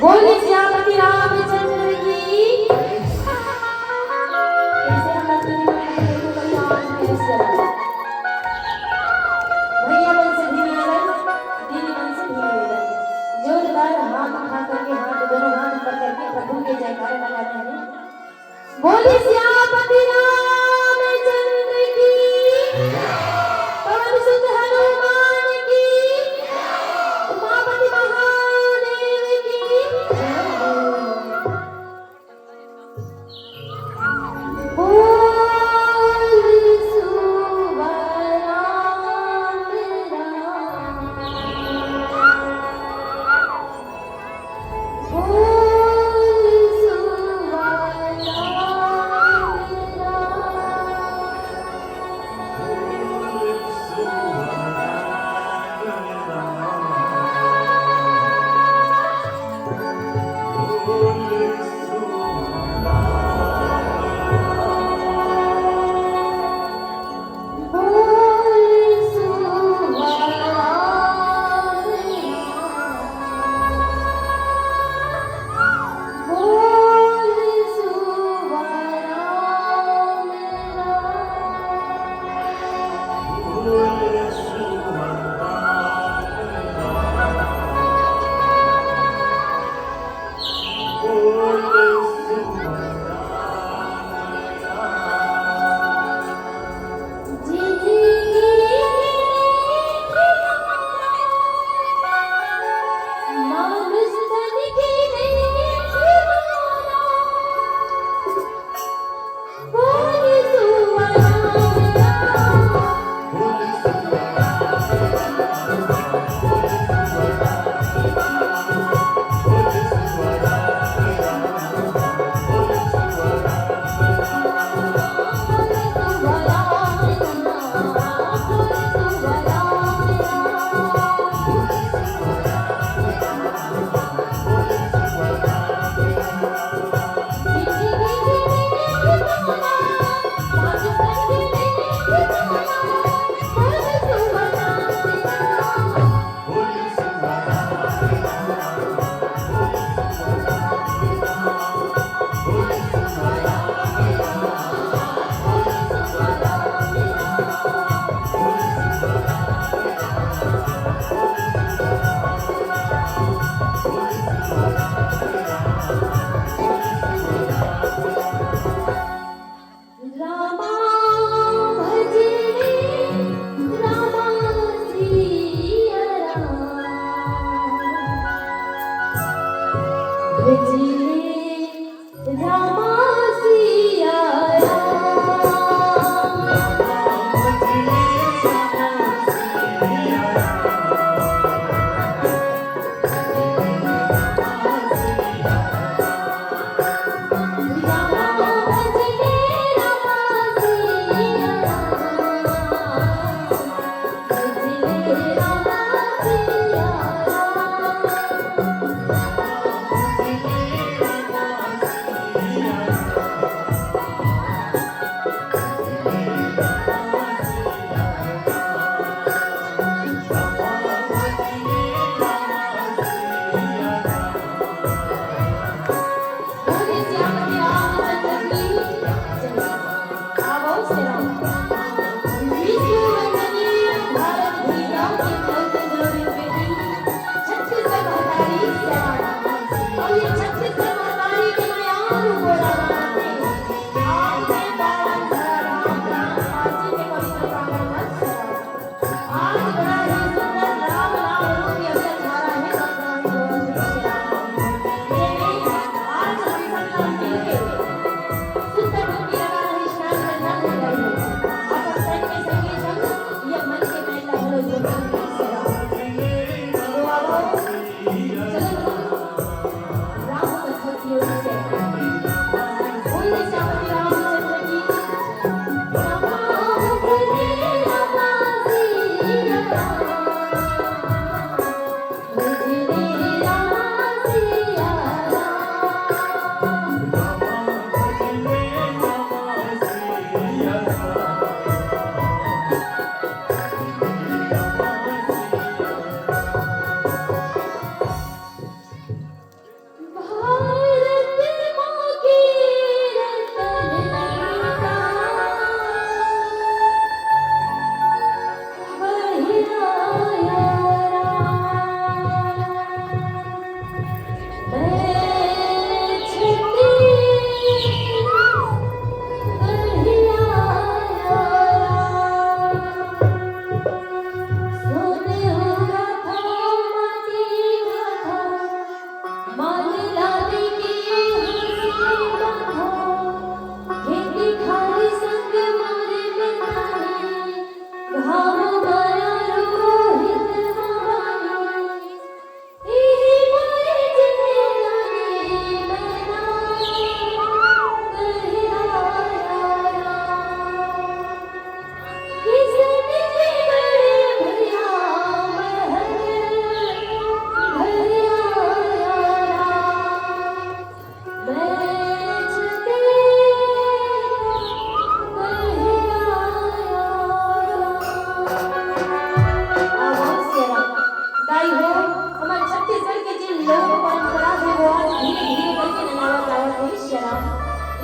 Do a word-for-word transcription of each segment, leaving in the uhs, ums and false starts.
बोले सियापति रामचंद्र की। कैसे हम लोग दिन भर में देखो कभी आवाज नहीं, ऐसे चला। भैया मन से भी निवेदन, दीदी मन से भी निवेदन, जोरदार हाथ उठा करके, हाथ, दोनों हाथ ऊपर करके प्रभु के जयकारा लगाते हैं। बोले सियापति रामचंद्र की, पवन सुत हनुमान की, उमापति महादेव की। बोल सुबह राम राम। बोल सुबह राम।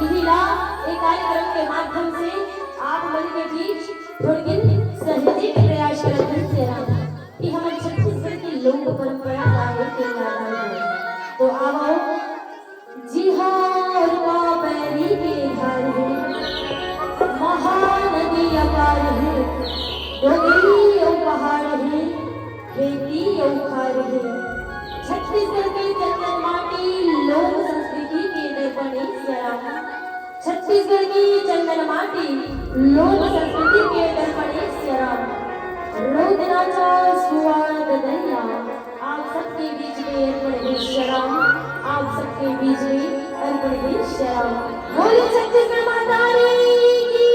महिला ए कार्यक्रम के माध्यम से आप मन के बीच थोड़किन सहेजे के प्रयास करत हन, शेरा, कि हमर छत्तीसगढ़ के लोक परंपरा का हे के लाडा हे। तो आवो, जिहां अरपा पैरी के धार हे, महानदी अपार हे, डोंगरी अउ पहाड़ हे, खेती अउ खार हे। छत्तीसगढ़ के चंदन माटी लोक संस्कृति के दर्पण ए, शेरा। छत्तीसगढ़ की चंदन माटी लोक संस्कृति के दर्पण ए, शेरा। रोद नाचा सुआ ददरिया, आप सबके बीच में अर्पण हे, शेरा। आप सबके बीच में अर्पण हे, शेरा। बोले छत्तीसगढ़ माता रानी की।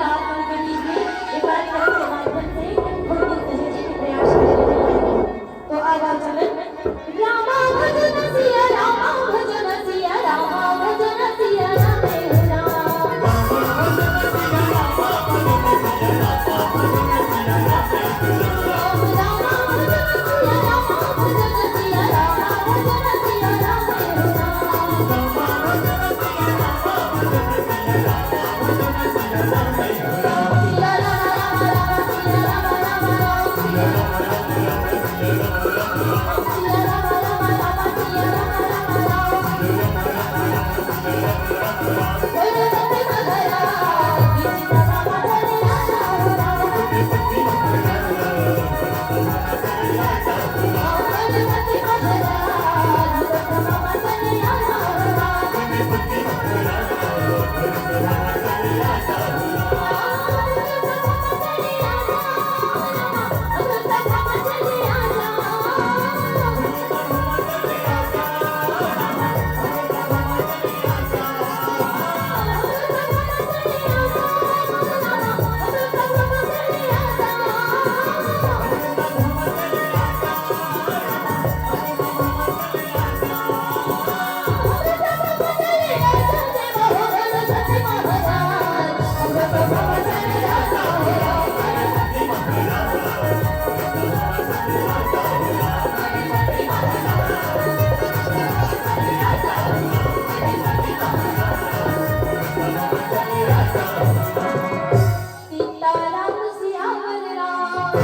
आप मन के बीच में ये कार्यक्रम के माध्यम से होली सहेजे के प्रयास कर रहे हैं। तो अब आप चलें। रामा भजन सिया रामा भजन सिया रामा भजन सिया राम हे राम। सीताराम सियावर राम।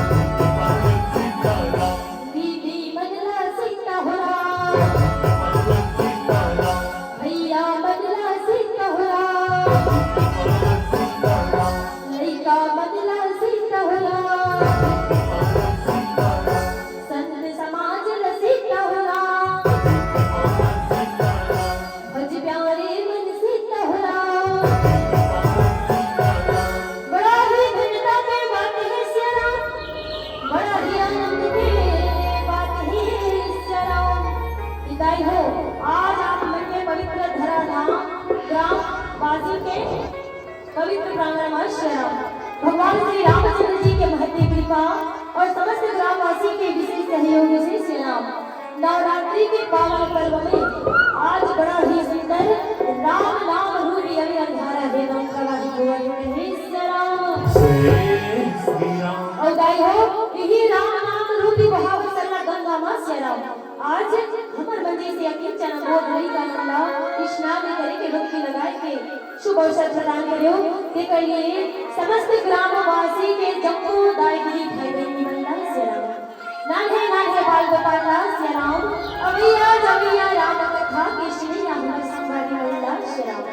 दीदी मन ला सीता हो राम। भैया मन ला सीता हो राम। लइका मन ला सीता हो राम। संत समाज ला सीता हो राम। भज प्यारे मन सीता हो राम। बड़ा ही धन्यता के बात हे सिया राम, बड़ा ही आनंद के बात हे सिया राम। कि दाई हो, आज आप मन के पवित्र धरा धाम ग्राम वासी के पवित्र प्रांगण में सिया राम, भगवान श्री रामचंद्र जी के महती कृपा और समस्त ग्रामवासी के विशेष सहयोग से सिया राम, नवरात्रि के पावन पर्व में आज बड़ा ही सुंदर राम नाम रूपी अबीर अंधारा हे राम प्रवाहित होवत हे सिया राम। जय श्री राम। और दाई हो, यही राम नाम रूपी बहावत सरला गंगा माँ सिया राम, आज हमर मन जइसे अकिंचन अबोध लइका मन ला स्नान करे के डुबकी लगाए के शुभ अवसर प्रदान करियो। तेकर लिए समस्त ग्रामवासी के जम्मो दाई दीदी भाई बहिनी मन ला सिया राम। नान्हे नान्हे बाल गोपाल ला सिया राम। अवइया जवइया राम कथा के सुनइया हमर संगवारी मन ला सिया राम।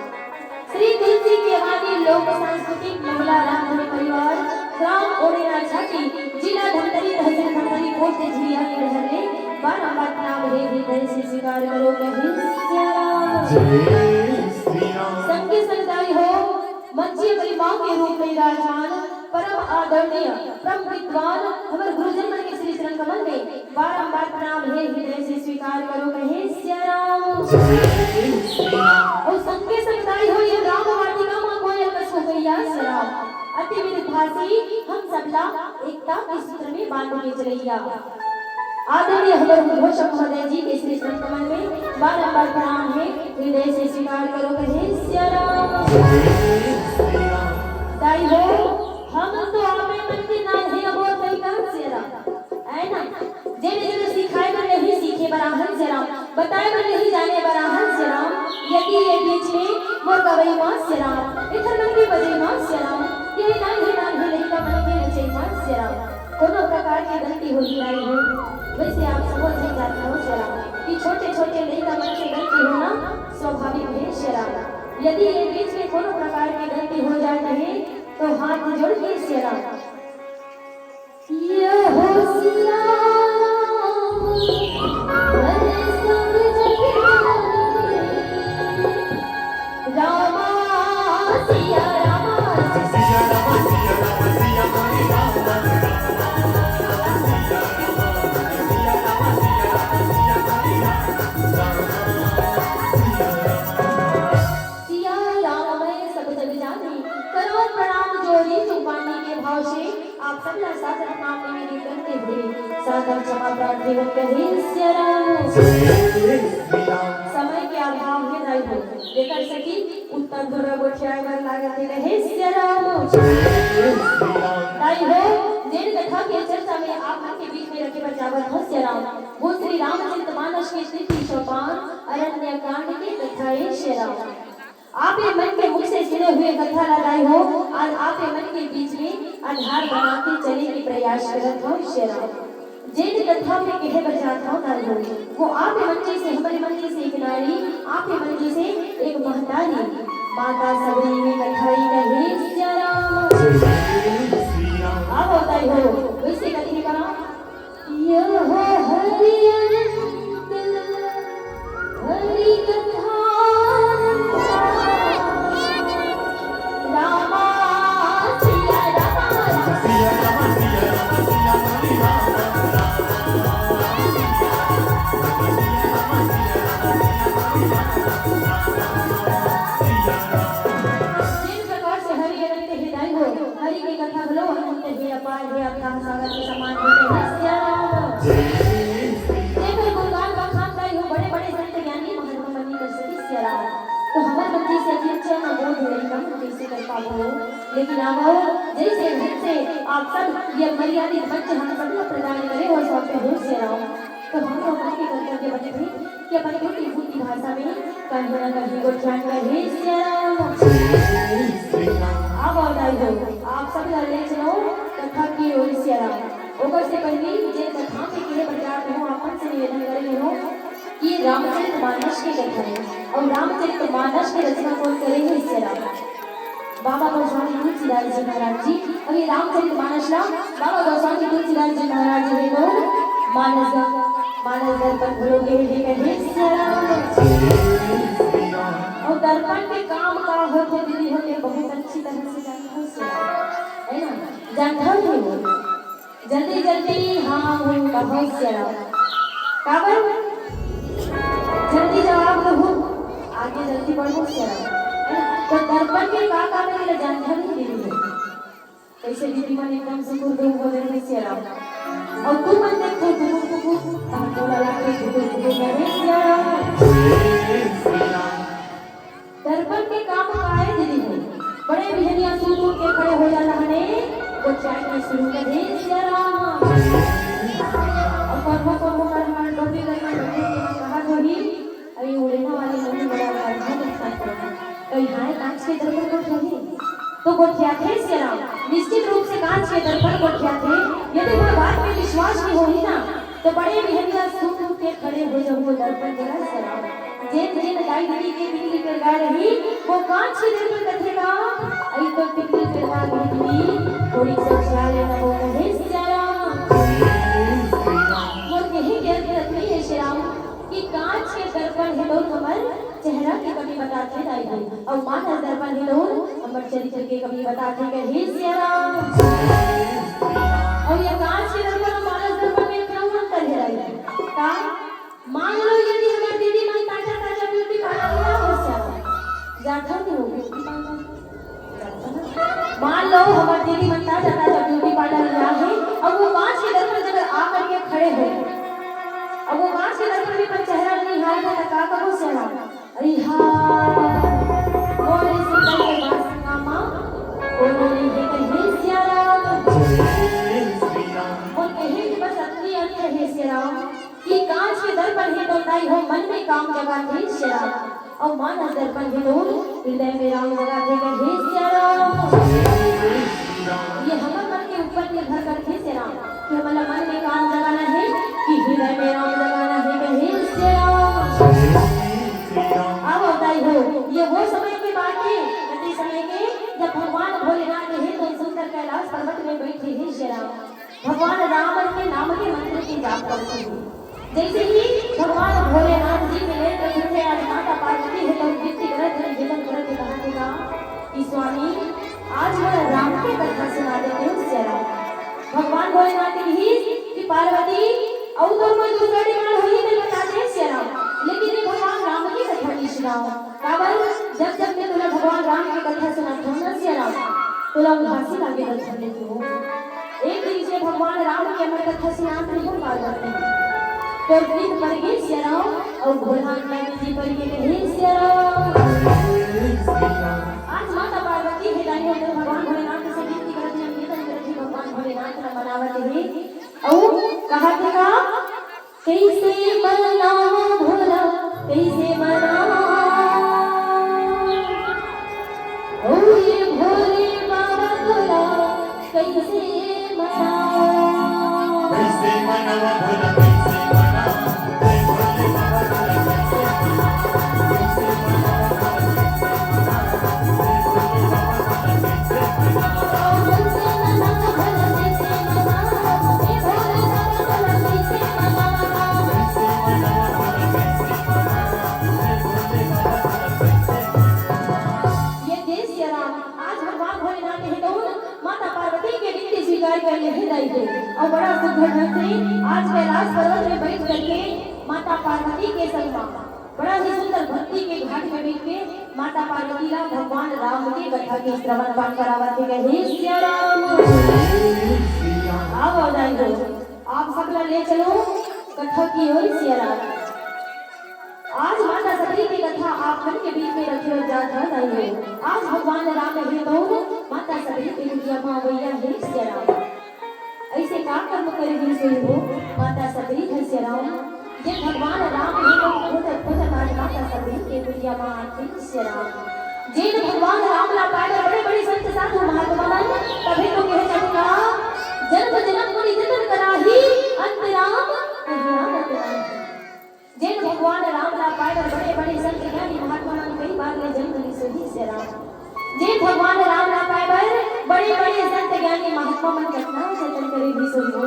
श्री तुलसी केवानी लोक सांस्कृतिक महिला रामधुनी परिवार, ग्राम ओडेना छाटी, जिला धमतरी, तहसील धमतरी, पोस्ट झिरिया के डहर ले बारंबार प्रणाम हे हृदय से स्वीकार करो कहे सिया राम। जय श्री राम। संगे संग दाई हो, मंची बड़ी माँ के रूप में विराजमान परम आदरणीय, परम विद्वान हमर गुरुजन मन के श्री चरण कमल में बारंबार प्रणाम हे हृदय से स्वीकार करो कहे सिया राम। जय श्री राम। और संगे संग दाई हो ये राम वाटिका माँ कोयल कस हो गैया सिया राम। अति विविध भाषी हम सबला एकता के सूत्र में बांध के चलैया। आदरणीय हमर उद्घोषक महोदय जी के श्री चरण कमल में बारंबार प्रणाम हे, हृदय से स्वीकार करो कहे सिया राम। जय श्री राम। दाई हो, हम तो आपे मन के नान्हे अबोध लइका सिया राम। है ना? जेने जेने सिखाए बर नहीं सीखे बर आहन सिया राम, बताए बर नहीं जाने बर आहन सिया राम, यदि ये बीच में मोर गवई माँ सिया राम, एखर मन के बजई माँ सिया राम, ये नान्हे नान्हे लइका मन के नचई माँ सिया राम, कोनो प्रकार के गलती होही दाई हो। वैसे आप समझ नहीं जाते हो सिया राम कि छोटे छोटे लइका मन के गलती होना स्वाभाविक हे सिया राम। यदि ये बीच में कोनो प्रकार के गलती हो जात हे तो हाथ जोड़ के सिया राम। ये हो सिया राम, अरे सब जग जानी। रामा सिया रामा। सिया रामा, सिया रामा, सिया हरे रामा। सिया राम मैं सब जग जानी, करो प्रणाम जोर आप सभी ला सादर प्रणाम निवेदन करते हुए सादर क्षमा प्रार्थी होत हे सिया राम। समय के अभाव हे दाई हो, जेकर सकी उत्तम दुर्गा गोठियाए बर लागत हे सिया राम। दाई हो, जेन कथा के चर्चा में आप मन के बीच में रखे बर चाहत हों सिया राम, वो श्री रामचरित मानस के तृतीय सोपान अरण्य कांड के कथा हे सिया राम। आप ये मन के मुख से सुने हुए कथा ला दाई हो, आज आप ये मन के बीच में आधार बना के चले के प्रयास करत हों सिया राम। जेन कथा में कहे बर चाहत हों दाई हो, वो आप ये मन जैसे, हमरे मन जैसे एक नारी, आप ये मन जैसे एक महतारी, माता सबरी में कथा ही कहे सिया राम। आओ दाई हो, वैसे कथे करा। यह हरि अनंत हरि कथा रामा सिया रामा। जिन प्रकार से हरि अनंत हे दाई हो, हरि के कथा घलो अनंत हे, अपार हे, अथाह सागर के समान हे, हे सिया राम। जेकर गुणगान बखान दाई हो, बड़े-बड़े संत ज्ञानी महात्मा मन नइ कर सके सिया राम। तो हमर मन जैसे अचंचल अबोध लइका मन कइसे कर पाबो? लेकिन आवो, जैसे ढंग से आप सब ये मर्यादित मंच हम सब ला प्रदान करे हो, सौंपे हो सिया राम। तो हमरो मन के कर्तव्य बनथे कि अपन टूटी फूटी भाषा में कहीं न कहीं गोठियान कहे सिया राम। अब और दाई हो, आप सब ला ले चलो कथा की ओर सिया राम। ओकर से पहले जे कथा में कहे बर जात हों, आप मन से निवेदन करे हों कि रामचरित मानस के कथा हे। और रामचरित मानस के रचना कोन करे हे सिया राम? बाबा गोस्वामी तुलसीदास जी महाराज जी। अउ ये रामचरित मानस ला बाबा गोस्वामी तुलसीदास जी महाराज जी हे तो मानस, मानस दर्पण घलो कहे हे, कहे सिया राम। अउ दर्पण के काम का होथे दीदी हो, ते बहुत अच्छी तरह से जानत हों सिया राम, हे ना? जानत हों नहीं वो? जल्दी जल्दी हाँ हूँ कहो सिया राम। काबर? जल्दी जवाब दहू, आगे जल्दी बढ़हू सिया राम। हे ना? तो दर्पण के का काम हे, एला जानत हों नहीं दीदी हो? कइसे दीदी मन एकदम सुकुर दुम हो जाथे सिया राम। अउ तुमन देखो टुकुर टुकुर, तहाँ टोला लागे टुकुर टुकुर करे सिया राम। दर्पण के काम का हे दीदी हो? बड़े बिहनिया सूत उठ के खड़े हो जाना हने, गोठियाए के शुरू कर दे सिया राम। अउ कभो कभो कर हमार डोबी गई मन डोबी के मन कहा जो ही, अरे उड़ेना वाली मम्मी बड़ा भाई है नुकसान करना। कहीं हाय कांच के दर्पण गोठियाथे? तो गोठियाथे सिया राम, निश्चित रूप से कांच के दर्पण गोठियाथे। यदि मोर बात में विश्वास नहीं होही ना, तो बड़े बिहनिया सूत उठ के खड़े हो जाहू दर्पण जरा सिया राम। जेन जेन दाई दीदी के टिकली पेरवाय रही, वो कांच के दर्पण कथे का? अई तो टिकली पेरवाय रही दीदी, थोड़ी सा ख्याल लेना वो कहे सिया राम। मोर कहे के अर्थ नहीं है सिया राम कि कांच के दर्पण हे तो हमर चेहरा के कमी बताथे दाई हो, अउ मानस दर्पण हे तो हमर चरित्र के कमी बताथे कहे सिया राम। अउ ये कांच के दर्पण अउ मानस दर्पण में इतना अंतर हे दाई हो। का? मान लो यदि हमर दीदी मन ताजा ताजा ब्यूटी पार्लर गया हो सिया राम, जाथन नहीं हो ब्यूटी पार्लर? मान लो हमर दीदी मन ताजा ताजा ब्यूटी पार्लर गया हे, अब वो कांच के दर्पण जगह आ करके खड़े हो, अब वो कांच के दर्पण में अपन चेहरा नहीं हाल था, का कहो सिया राम? अरे हाँ, मोरे सुंदर के बास का माँ, कोनो नहीं कहे सिया राम। मोर कहे के बस अतनी अंत हे सिया राम कि कांच के दर्पण हे तो दाई हो मन में काम जगाथे सिया राम, अउ मानस दर्पण हे तो हृदय में राम जगाथे कहे सिया राम। ये हमर मन के ऊपर निर्भर करथे सिया राम कि हमन ला मन में काम जगाना हे कि हृदय में राम जगाना हे कहे सिया राम। अब दाई हो, ये वो समय के बात हे, कते समय के, जब भगवान भोलेनाथ हे तो सुंदर कैलाश पर्वत में बैठे हे सिया राम। भगवान राम के नाम के मंत्र के जाप करथे। जैसे ही भगवान भोलेनाथ जी मिले तो उठे, आज माता पार्वती हे तो विनती करत हे, निवेदन करत हे, कहा थे का कि स्वामी, आज मोला राम के कथा सुना देते हो सिया राम। भगवान भोलेनाथ कहिस कि पार्वती, अउ तोर कोई दूसरा डिमांड होही तो बता दे सिया राम, लेकिन ये भगवान राम के कथा नहीं सुनाओ। काबर? जब जब मैं तोला भगवान राम के कथा सुनाथों ना सिया राम, तोला उदासी लागे लगथे। एक दिन से भगवान राम के अमर कथा सुनात रहिन पार्वती। तोर प्रीत पर गे सिया राम, अउ भोला नाथ जी पर गे कहे सिया राम। आज माता पार्वती हे दाई हो, भगवान भोलेनाथ से विनती करत हे, निवेदन करत हे, भगवान भोलेनाथ ला मनावत हे। अउ कहा थे का? कैसे मनाओ भोला, कैसे मनाओ? ओ ये भोले बाबा भोला, कैसे मनाओ? कैसे मनावा भोला, कैसे मनावा? हे भोले बाबा भोला, कैसे मनावा? कैसे मनावा भोला, कैसे मनावा? हे भोले बाबा भोला, कैसे मनावा? कैसे मनावा भोला, कैसे मनावा? हे भोले बाबा भोला, कैसे मनावा? कैसे मनावा भोला, कैसे मनावा? हे भोले बाबा भोला, कैसे मनावा? ये देख सिया राम, आज भगवान भोलेनाथ हे तउन माता पार्वती के विनती स्वीकार कर ले हे दाई हो। अउ बड़ा सुघर ढंग से आज कैलाश पर्वत में बैठ करके माता पार्वती के संग मा बड़ा ही सुंदर भक्ति के घाट में बैठ के माता पार्वती ला भगवान राम के कथा के श्रवण पाठ करावत हे। कहे सिया राम। आओ दाई हो, आप सबला ले चलो कथा की ओर सिया राम। आज माता शबरी के कथा आप मन के बीच में रखे बर जात हन दाई हो। आज भगवान राम हे तउन माता शबरी के कुटिया मा अवइया हे सिया राम। अइसे का कर्म करे गिस होही वो माता शबरी हे सिया राम, जे भगवान राम हे तउन खोजत खोजत आज माता शबरी के कुटिया मा आथे सिया राम। जेन भगवान राम ला पाए बर बड़े बड़े संत साधु महात्मा मन, तभे तो कहे जाथे का, जन्म जन्म मुनि जतन कराही, अंत राम कहीं आवत नाही। जेन भगवान राम ला पाए बर बड़े बड़े संत ज्ञानी महात्मा मन कई बार ले जन्म लीस होही सिया राम। जेन भगवान राम ला पाए बर बड़े बड़े संत ज्ञानी महात्मा मन कतना जतन करे लीस होही वो।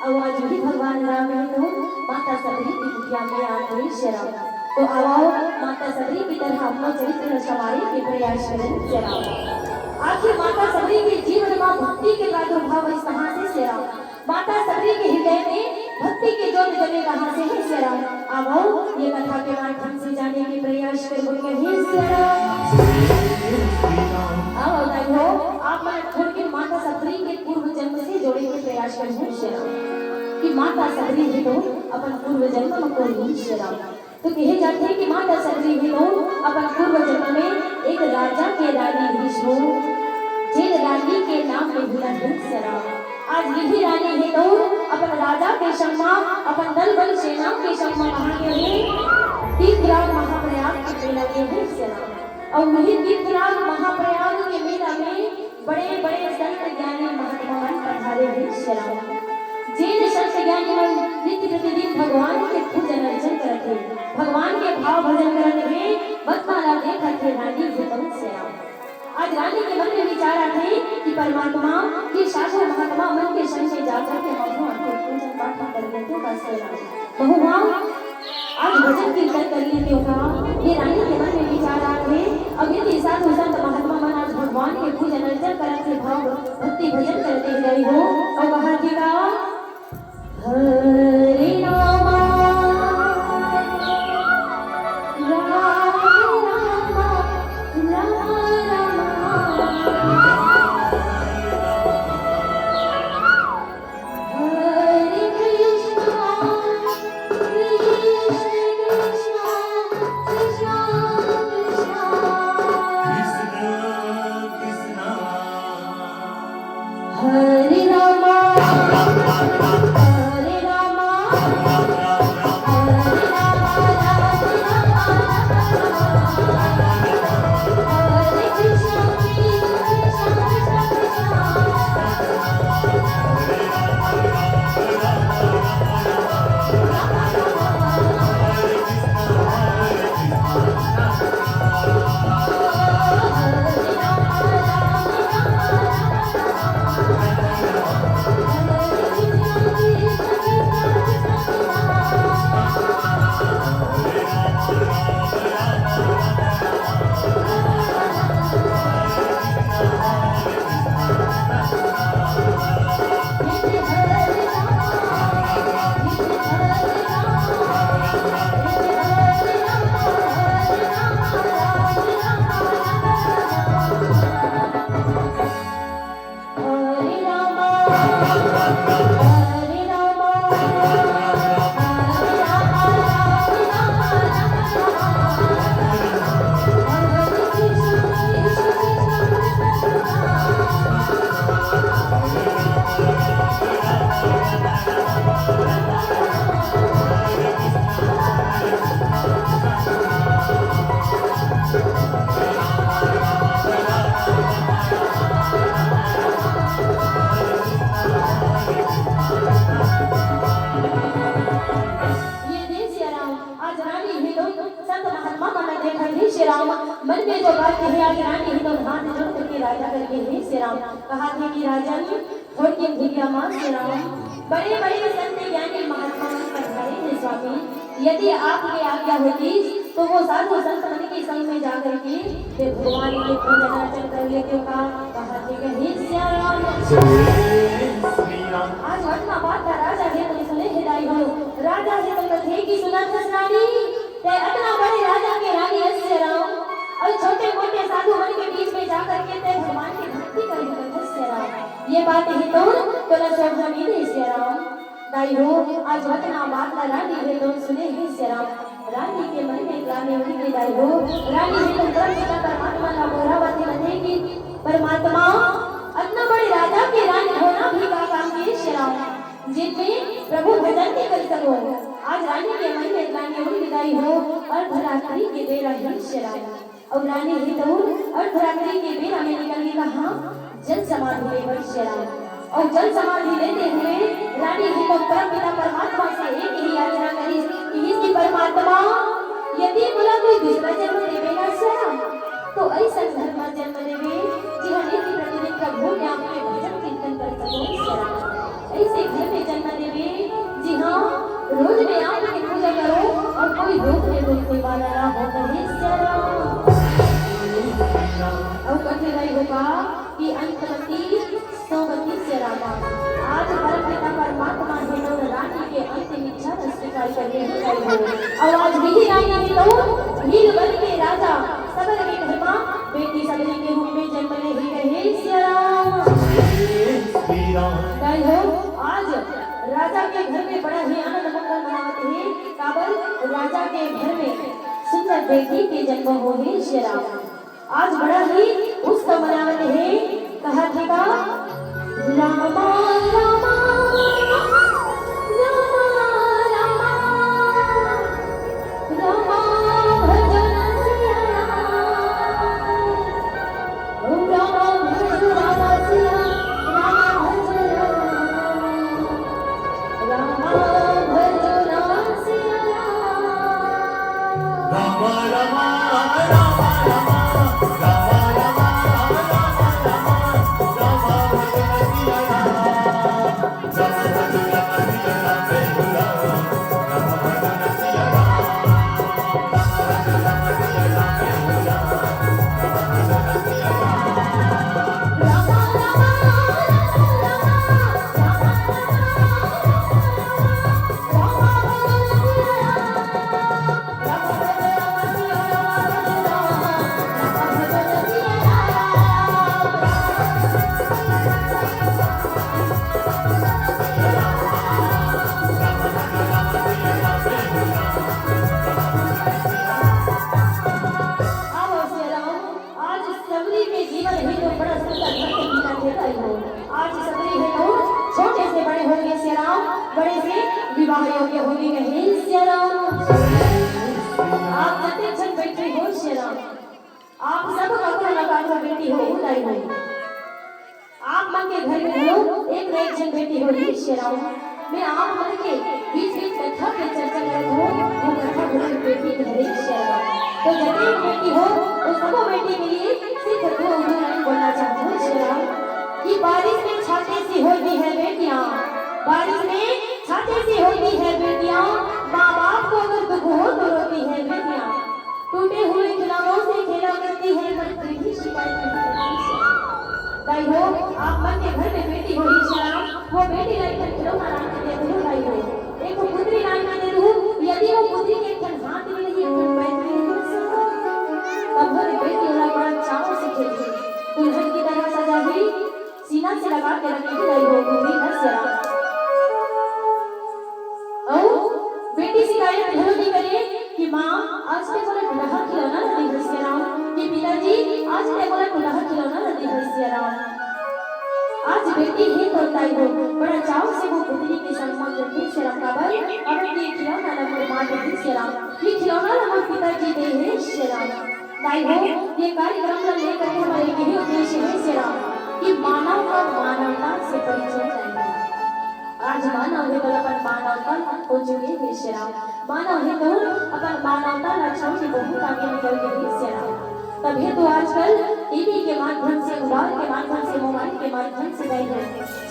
अउ आज भी भगवान राम हे तउन माता शबरी के कुटिया में आथे सिया राम। तो आवव माता शबरी की तरह अपना चरित्र ला संवारे के प्रयास करन सिया राम। आखिर माता शबरी के जीवन मा भक्ति के प्रादुर्भाव होइस कहाँ से सिया राम? माता शबरी के हृदय में भक्ति के ज्योत जले कहाँ से हे सिया राम? आवव, ये कथा के माध्यम से जाने के प्रयास करबो कहे सिया राम। आवव दाई हो, आप मन थोड़किन माता शबरी के पूर्व जन्म से जोड़े के प्रयास करबो सिया राम, कि माता शबरी हे तउन अपन पूर्व जन्म मा कोन रिहिस सिया राम। तो कहे जाथे कि माता शबरी हे तउन अपन पूर्व जन्म में एक राजा के रानी रिहिस वो, जेन रानी के नाम में भुला हे सिया राम। आज यही रानी हे तउन अपन राजा के संग मा, अपन दल बल सेना के संग मा कहाँ गे हे? तीर्थराज महाप्रयाग के मेला गे हे सिया राम। अउ वही तीर्थराज महाप्रयाग के मेला में बड़े बड़े संत ज्ञानी महात्मा मन पधारे हे सिया राम। जेन संत ज्ञानी मन नित्य प्रतिदिन भगवान के पूजन अर्चन करत हे, भगवान के भाव भजन करत हे, बदमा ला देखत हे रानी हे तउन सिया राम। आज रानी के मन में विचार आथे कि परमात्मा, ये साधु महात्मा मन के संग में जाकर के महू आके पूजन पाठ कर लेते का सिया राम। महू आज भजन कीर्तन कर लेते का, ये रानी के मन में विचार आत हे। अब यदि साधु संत महात्मा मन आज भगवान के पूजन अर्चन करत हे, भाव भक्ति भजन करत हे दाई हो, अउ कहा थे का, हरे रामा, राम रामा, राम रामा। हरे कृष्णा, कृष्ण कृष्णा, कृष्णा कृष्णा। कृष्ण कृष्ण। हरे रामा, हरे रामा, हरे रामा, राम रामा, राम रामा, हरे कृष्णा, कृष्णा कृष्णा कृष्णा। ये दे सिया राम, आज रानी हे तो संत महात्मा मन देखत हे सिया राम, मन में जो बात हे, आज रानी हे तो हाथ जोड़ करके राजा करके हे सिया राम, कहा थे कि राजन, थोड़किन भुइयां मा सिया राम, बड़े-बड़े संत ज्ञानी महात्मा मन पधारे हे स्वामी। यदि आपके आज्ञा होतिस, तो वो साधु संत मन के संग में जाकर के फिर भगवान के पूजन अर्चन कर लेतेंव का, कहा थे कि हे सिया राम। आज अतना बात ला राजा हे तो सुने हे दाई हो, राजा हे तो कथे कि सुनत हस रानी, तैं अतना बड़े राजा के रानी हस सिया राम, अउ छोटे मोटे साधु मन के बीच में जाकर के तैं भगवान के भक्ति करे हस सिया राम। ये बात हे तो तोला शोभा नइ दे सिया राम। दाई हो, आज अतना बात ला रानी हे तो सुने हे सिया राम। रानी के मन में ग्लानि उठगे दाई हो। रानी हे तो परम पिता परमात्मा ला गोहरावत हे, कथे कि परमात्मा, अतना बड़े राजा के रानी होना भी का काम के सिया राम, जेमे प्रभु भजन नइ कर सकों। आज रानी के मन में ग्लानि उठगे दाई हो, अर्धरात्रि के बेरा हे सिया राम। अउ रानी हे तो अर्धरात्रि के बेरा में निकल गे कहाँ? जल समाधि ले बर सिया राम। अउ जल समाधि लेते हुए रानी हे तो परम पिता परमात्मा से एक ही याचना करिस कि हे परमात्मा, यदि मोला कोई दूसरा जन्म देबे ना सिया राम, तो अइसन घर मा जन्म देबे, जिहाँ नित्य प्रतिदिन प्रभु के आपके भजन कीर्तन कर सकों सिया राम। अइसे घर में जन्म देबे, जिहाँ रोज में आपके पूजा करों अउ कोई रोकने टोकने वाला ना हो, कहे सिया राम। अउ कथे दाई हो का कि अंतवती सोवती सिया राम। आज परम पिता परमात्मा हे तो रानी के अंतिम इच्छा ला स्वीकार करने ही दाई हो। अउ आज वही रानी हे तो वीर वन के राजा सबल के घर मा बेटी सबरी के रूप में जन्म ले हे, कहे सिया राम। दाई हो, आज राजा के घर में बड़ा ही आनंद मंगल मनावत हे, काबर राजा के घर में सुंदर बेटी के जन्म होहे सिया राम। आज बड़ा ही उत्सव मनावत हे, कहा थे का, रामा, रामा, रामा, रामा, रामा, भजन सिया राम। आज सबरी के जीवन हे तो बड़ा सुंदर ढंग से बीता थे दाई हो। आज सबरी हे तो छोटे से बड़े होगे सिया राम, बड़े से विवाह योग्य होगे, कहे सिया राम। आप जते झन बैठे हो सिया राम, आप सब ककरो न ककरो बेटी हो दाई हो। आप मन के घर में घलो एक न एक झन बेटी होही सिया राम। मैं आप मन के बीच-बीच कथा के चर्चा करत हूँ, वो कथा घलो एक बेटी के हरे सिया राम। तो जते भी बेटी हो, वो सबो बेटी के लिए सिर्फ दो उंगली line बोलना चाहत हूँ सिया राम, कि बारिश में छाते सी होती है बेटियाँ, बारिश में छाते सी होती है बेटियाँ, माँ बाप को अगर दुख हो तो रोती है बेटियाँ। टूटे हुए खिलौनों से खेला करती है, पर फिर भी शिकायत नहीं करती। दाई हो, आप मन के घर में बेटी होही सिया राम, वो बेटी ला एक ठन खिलौना लान के दे दू दाई हो। एक ठो पुतरी लान के दे दू, यदि वो पुतरी के एक ठन हाथ मिलही, एक ठन पैर मिलही, तब वो बेटी ओला बड़ा चाव से खेलही। दुल्हन की तरह सजाही, सीना से लगा के रखे हे दाई हो, गुरु जी, हे सियाराम। अउ बेटी शिकायत घलो नइ करे कि माँ, आज ते मोला टुटहा खिलौना ला दे हस सियाराम, कि पिताजी, आज ते मोला टुटहा खिलौना ला दे हस सियाराम। आज बेटी हे तो दाई हो, बड़ा चाव से वो पुतरी के संग मा खेलथे सियाराम, काबर? काबर कि ये खिलौना ला मोर माँ दे हे सियाराम, ये खिलौना ला मोर पिताजी दे हे सियाराम। दाई हो, ये कार्यक्रम ला लेकर के हमारे यही उद्देश्य हे सियाराम कि मानव का मानवता से परिचय कराए। आज मानव हे तो अपन मानवता ला खो चुके हे सियाराम, मानव हे तो अपन मानवता ला छोड़ के बहुत आगे निकल गे हे सियाराम। तभे तो आजकल टीवी के माध्यम से, अखबार के माध्यम से, मोबाइल के माध्यम से दाई हो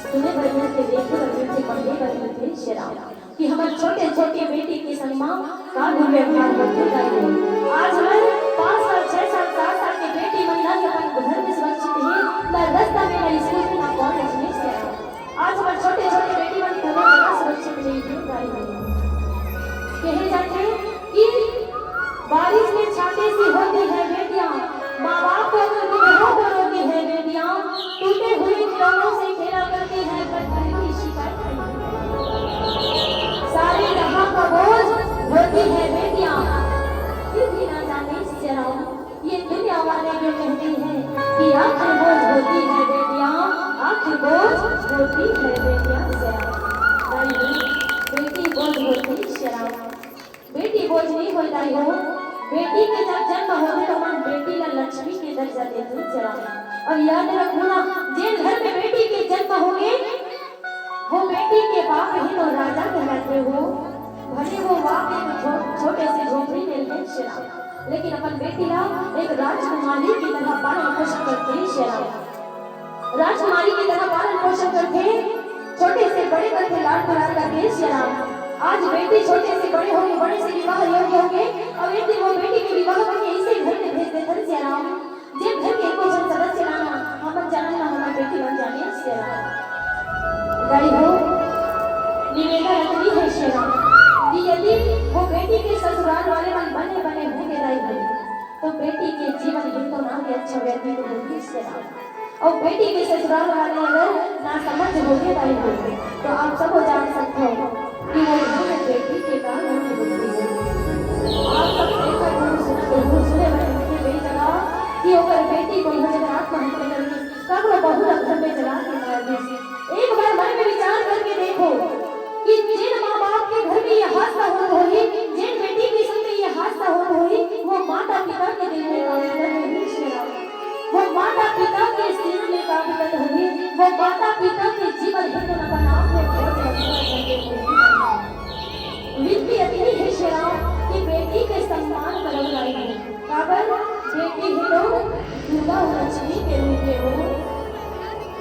सुने बर मिलथे, देखे बर मिलथे, पढ़े बर मिलथे सियाराम। कि हमर छोटे-छोटे बेटी के संग मा का दुर्व्यवहार होथे दाई हो। आज हमर पाँच साल, छह साल, सात साल के बेटी मन ना ही अपन घर में सुरक्षित हे, ना रस्ता में, ना स्कूल में, ना कॉलेज में सियाराम। आज हमर छोटे-छोटे बेटी मन कोनो जगह सुरक्षित नइ हे दाई हो। कहे जाथे कि बारिश में छाते सी होती है बेटियां, माँ बाप को तो दुल्हनों को रोती है बेटियां, टूटे हुए खिलौनों से खेला करती है, पर फिर भी शिकायत नहीं। सारे जहां का बोझ ढोती है बेटियां, फिर भी ना जाने सियाराम, ये दुनिया वाले क्यों कहते हैं कि आखिर बोझ होती है बेटियां, आखिर बोझ होती है बेटियां सियाराम। दाई हो, बेटी बोझ होती सियाराम। बेटी बोझ नइ होय दाई हो, बेटी के जब जन्म होथे तो हमन बेटी ला लक्ष्मी के दर्जा देथन सियाराम। अउ याद रखहू ना, जेन घर में बेटी के जन्म होगे, वो बेटी के बाप ही तो राजा कहलाथे हो। भले वो बाप एक छो-, छोटे से झोपड़ी में रहे सियाराम, लेकिन अपन बेटी ला एक राजकुमारी की तरह पालन पोषण करथे सियाराम। राजकुमारी की तरह पालन पोषण करथे, छोटे से बड़े करथे, लाड दुलार करथे सियाराम। आज बेटी छोटे से बड़े होगे, बड़े से विवाह योग्य होगे, अउ एक दिन वो बेटी के विवाह करके इसे घर में भेज देथन सियाराम। जेन घर के एको झन सदस्य ना हमन जानन ना हमर बेटी मन जाने सियाराम। दाई हो, निवेदन अतनी हे सियाराम कि यदि वो बेटी के ससुराल वाले मन बने बने होंगे दाई हो, तो बेटी के जीवन ही तो ना ही अच्छा व्यतीत होही सियाराम। अउ बेटी के ससुराल वाले अगर नासमझ होगे दाई हो, तो आप सब जान सकथो कि वो घर में बेटी के का गलती होथे। आप सब देखत हो, सुनत हो, सुने बर मिलथे कई जगह कि ओकर बेटी कोनो जगह आत्महत्या कर ली, काकरो बहू ला घर में जला के मार दिस। एक बार मन में विचार करके देखो कि जेन माँ बाप के घर में ये हादसा होत होही, जेन बेटी के संग ये हादसा होत होही, वो माता पिता के दिल में का बीतत होही सियाराम। वो माता पिता के सीने में का बीतत होही, वो माता पिता के जीवन हेतु अपन आप में बहुत लक्ष्मण बन के होही। विनती अतनी हे सियाराम कि बेटी के सम्मान करो दाई हो। काबर? बेटी ही तो दुर्गा अउ लक्ष्मी के रूप में हो।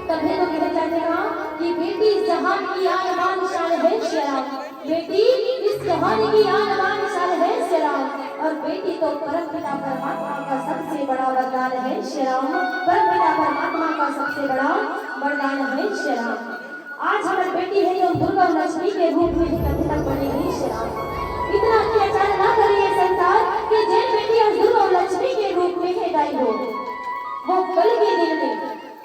तभे तो कहे जाथे ना कि बेटी इस जहान की आन बान शान है सियाराम। बेटी इस जहान की आन बान शान है सियाराम। और बेटी तो परमपिता परमात्मा का सबसे बड़ा वरदान है सियाराम। परमपिता परमात्मा का सबसे बड़ा वरदान है सियाराम। आज हमर बेटी हे तो दुर्गा अउ लक्ष्मी के रूप में ही कभी तक बने हे सियाराम। इतना अत्याचार ना करे ये संसार कि जेन बेटी अउ दुर्गा अउ लक्ष्मी के रूप में हे दाई हो, वो कल के दिन में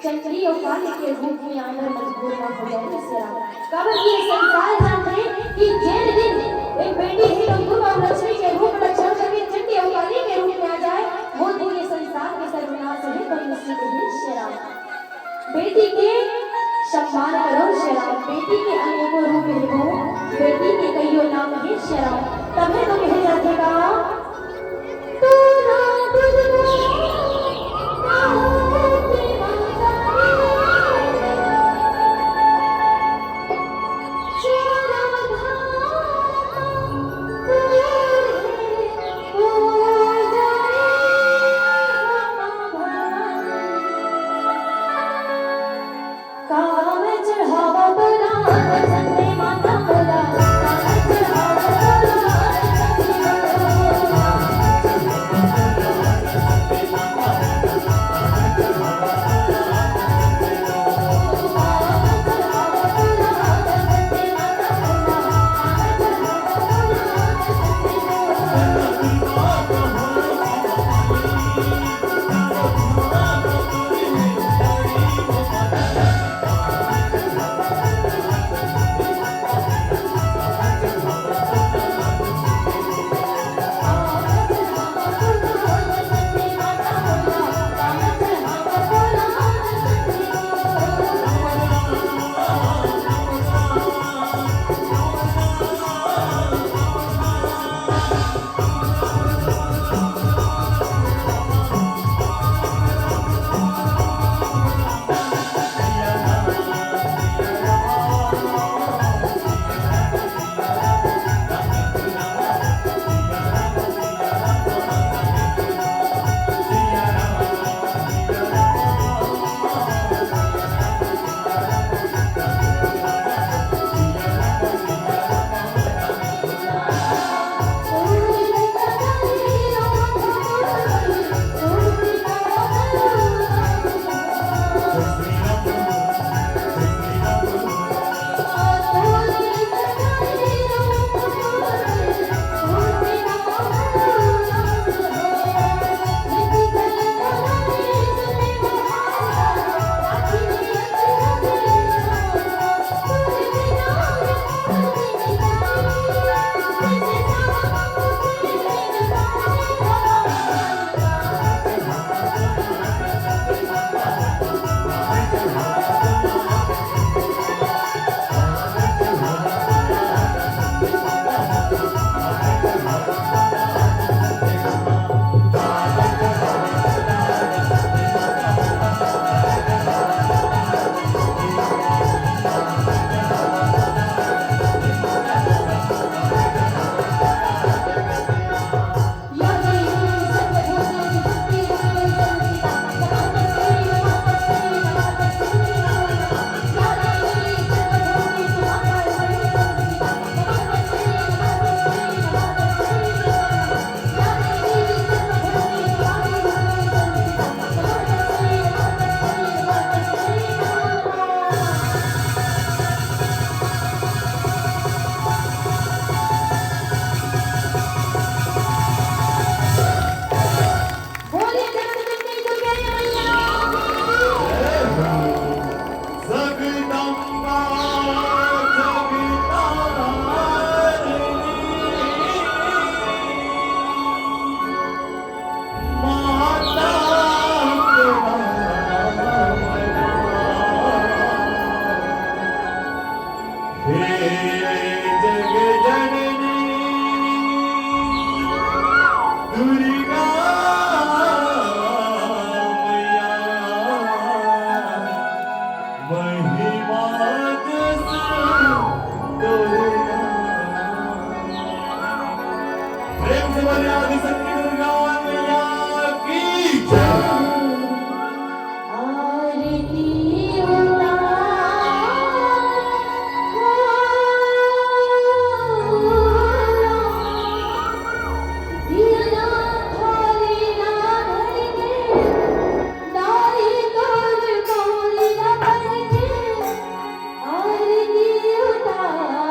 चंडी अउ काली के रूप में आए बर मजबूर ना हो जाए सियाराम। काबर कि ये संसार जानथे कि जेन दिन एक बेटी हे तो दुर्गा अउ लक्ष्मी के रूप ला छोड़ करके चंडी अउ काली के रूप में आ जाए, वो दिन ये संसार के सर्वनाश हे तो निश्चित हे सियाराम। बेटी के सम्मान करो सियाराम, बेटी के अनेकों रूप हे वो, बेटी के कइयो नाम हे सियाराम। तभे तो कहे जाथे का, तोला दुर्गा कहो के माता रे, चोरा धाम तोर हे, पूजा रे माँ भवानी। काम चढ़ावा तोला, चंडी माता मोला, काम चढ़ावा तोला, चंडी माता मोला। हे जग जननी दुर्गा मैया, महिमा जस तोर नाम। प्रेम से बोलिए आदिशक्ति दुर्गा मैया की जय। आरती उतारो, दिया थाली ला भर के, दाई तोर कौली ला भर के, आरती उतारो।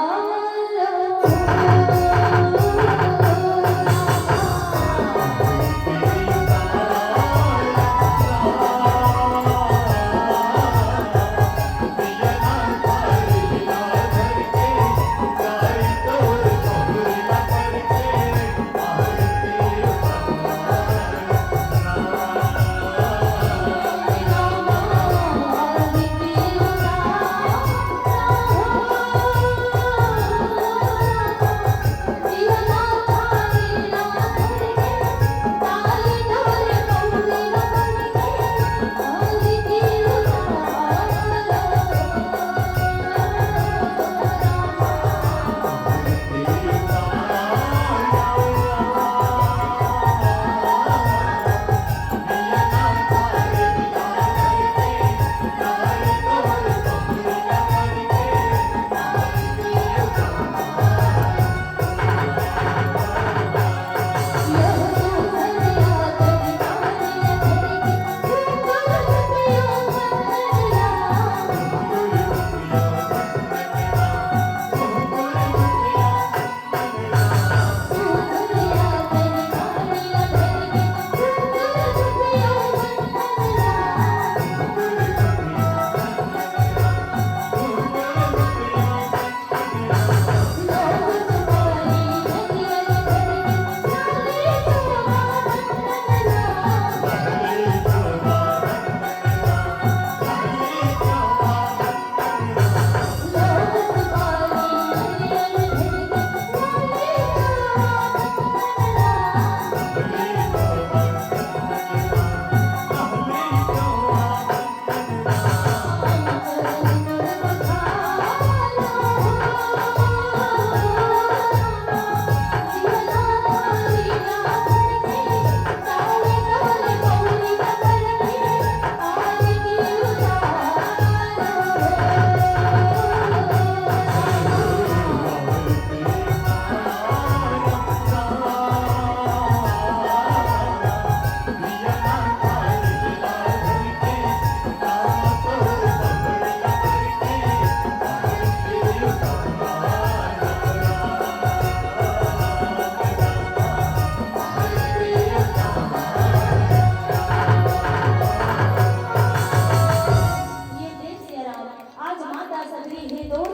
ये देख सिया राम, आज माता सबरी हे तोर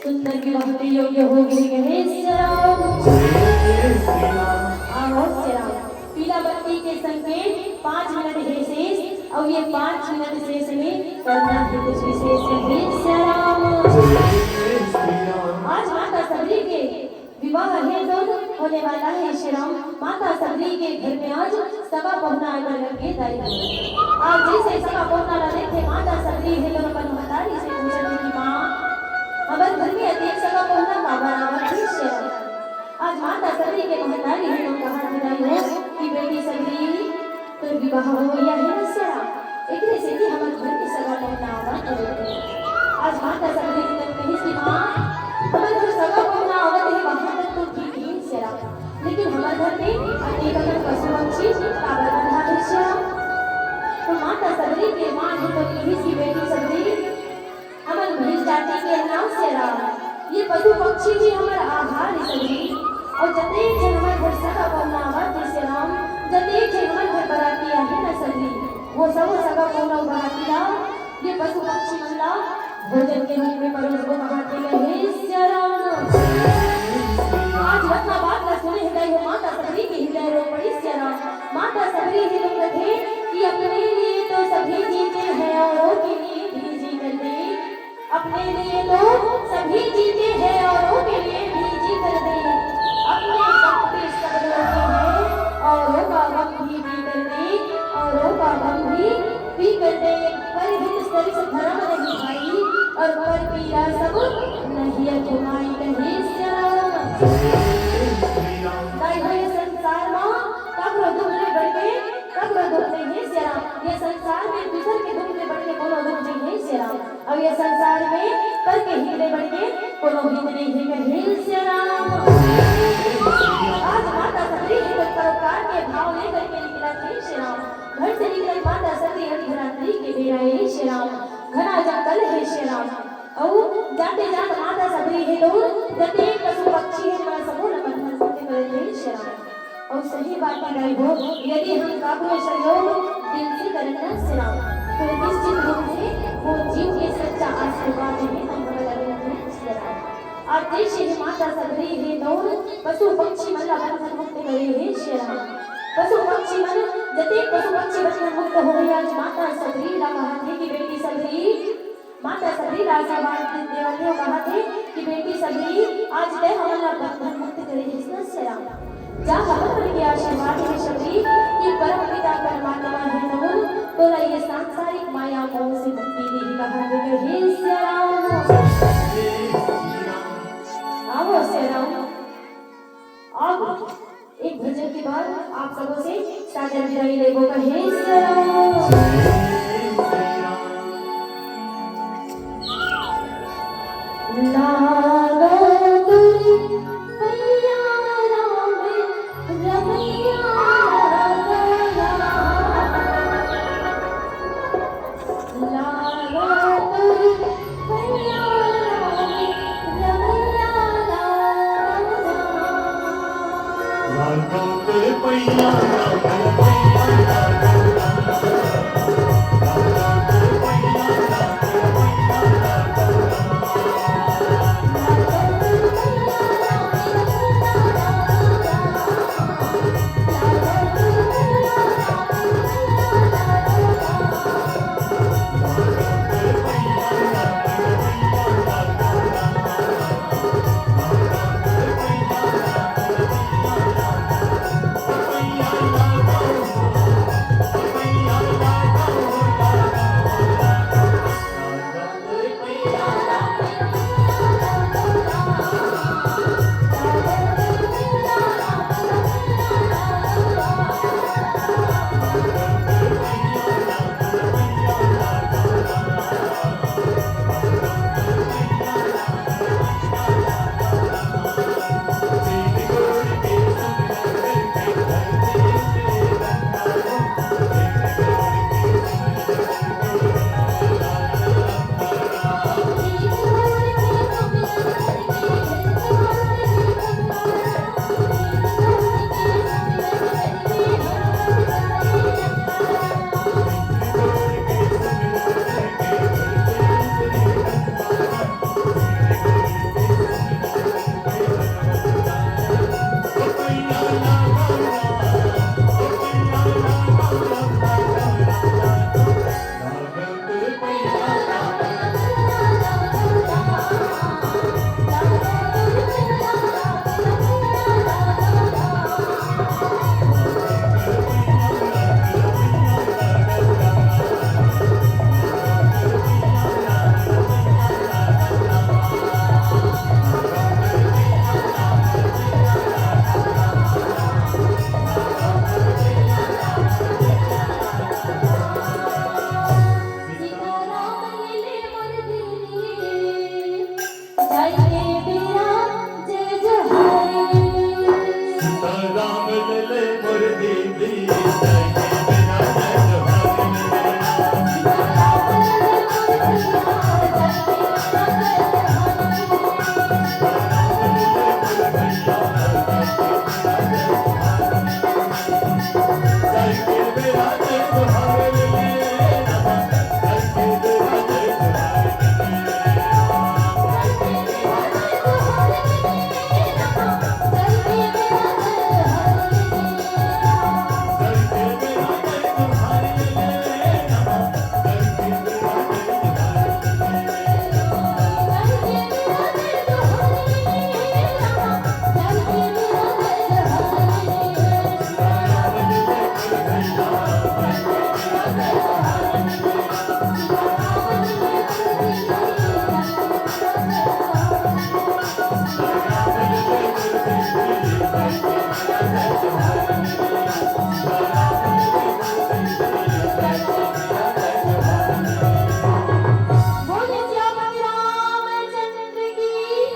सुंदर विवाह के योग्य हो गे हे सिया राम। जय श्री राम। आहो सिया राम, पीला बत्ती के संकेत पाँच मिनट हे शेष, अउ ये पाँच मिनट शेष में करना हे कुछ विशेष हे सिया राम। जय श्री राम। आज माता सबरी के विवाह हे तोर होने वाला हे सिया राम। माता सबरी के घर में आज सगा पहुना आए बर लग गे दाई हो। आज जइसे सगा पहुना ला देखथे माता सबरी हे तोर अपन महतारी से पूछत हे कि माँ, हमर घर में अतेक सगा पहुना काबर आवत हे सिया राम? आज माता सबरी के महतारी हे तोर कहत हे दाई हो कि बेटी सबरी, तोर विवाह होवइया हे न सिया राम, एकरे सेती हमर घर में सगा पहुना आवत हे। आज माता सबरी जी तक कहिस कि माँ, हमर घर सगा पहुना आवत हे, वहाँ तक तो ठीक हे सिया राम, लेकिन हमर घर में अतेक अकन पशु पक्षी काबर बंधा हे सिया राम? तो माता सबरी के माँ हे तो कहिस कि बेटी सबरी, हमन भील जाति के हन सिया राम, ये पशु पक्षी ही हमर आहार हे सबरी। अउ जतेक झन हमर घर सगा पहुना आवत हे सिया राम, जतेक झन हमर घर बराती आही न सबरी, वो सबो सगा पहुना अउ बराती ला ये पशु पक्षी मन ला भोजन के रूप में परोसबो कहत हे सिया राम। आज रत्ना बात ला सुने हे दाई हो, माता सबरी के हृदय रो पड़ी सिया राम। माता सबरी हे तो कथे कि अपने लिए तो सभी जीते हैं, औरों के लिए भी जीवन दे। अपने लिए तो सभी जीते पर पीरा सब नहिया घुमाई कहे सिया राम। दाई हो ये संसार म ककरो दुख ले बढ़ के ककरो दुख नहीं है सिया राम। ये संसार में दूसर के दुख ले बढ़ के कोनो दुख नहीं है सिया राम। अब ये संसार में पर के हित ले बढ़ के कोनो हित नहीं है कहे सिया राम। आज माता सबरी ही तो परोपकार के भाव लेकर के निकला थे सिया राम। घर से निकले माता सबरी अभी धरातरी के बेरा है सिया राम। घना जंगल है सिया राम। अउ जाते जात माता सबरी हे दउर, जते पशु पक्षी हे, ओमन सबो ल बंधन मुक्त करे हे सिया राम। अउ सही बात हे दाई हो, यदि हम काकरो सहयोग दिल से करन ना सिया राम, तो निश्चित रूप से वो जीव के सच्चा आशीर्वाद हे, हम हमला मिलथे सिया राम। अउ जइसे हे माता सबरी हे दउर, पशु पक्षी मन ला बंधन मुक्त करे हे सिया राम। पशु पक्षी मन, जते पशु पक्षी बंधन मुक्त हो गए, आज माता सबरी ला कहा थे कि बेटी सबरी, माता सबरी ला आशीर्वाद देवत हे, कहा थे कि बेटी सबरी, आज तैं हमन ला बंधन मुक्त करे हस ना सिया राम। जा हमन मन के आशीर्वाद हे सबरी कि परम पिता परमात्मा हे नमन, तोला ये सांसारिक माया मोह से मुक्ति देही, कहा थे कहे सिया राम। आवो सिया राम। अब एक भजन के बाद आप सबों से सादर विदाई लेबो कहे सिया राम। लागो तुम पैया राम रमैया लागो। लागो तुम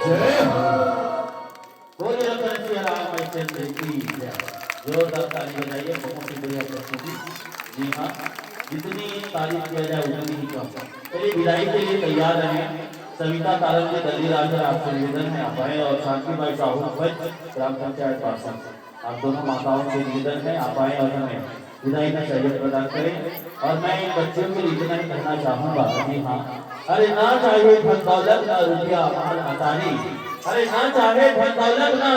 जय हो। बोलिए लखन सिया राम हरिश्चंद्र की जय। जोरदार ताली बजाइए, बहुत ही बढ़िया प्रस्तुति। जी हाँ, जितनी तारीफ किया जाए उतनी ही कम। चलिए, विदाई के लिए तैयार रहें। सविता तारंग जी, दल्लीराजगढ़, आपसे निवेदन है, आप आए, और शांति बाई साहू, पंच, ग्राम पंचायत पार्षद, आप दोनों माताओं से निवेदन है, आप आए और हमें विदाई का सहयोग प्रदान करें। और मैं इन बच्चों के लिए इतना ही कहना चाहूंगा। जी हाँ, अरे ना चाहे धन दौलत, ना रुपया, माल अटारी। अरे ना चाहे धन दौलत, ना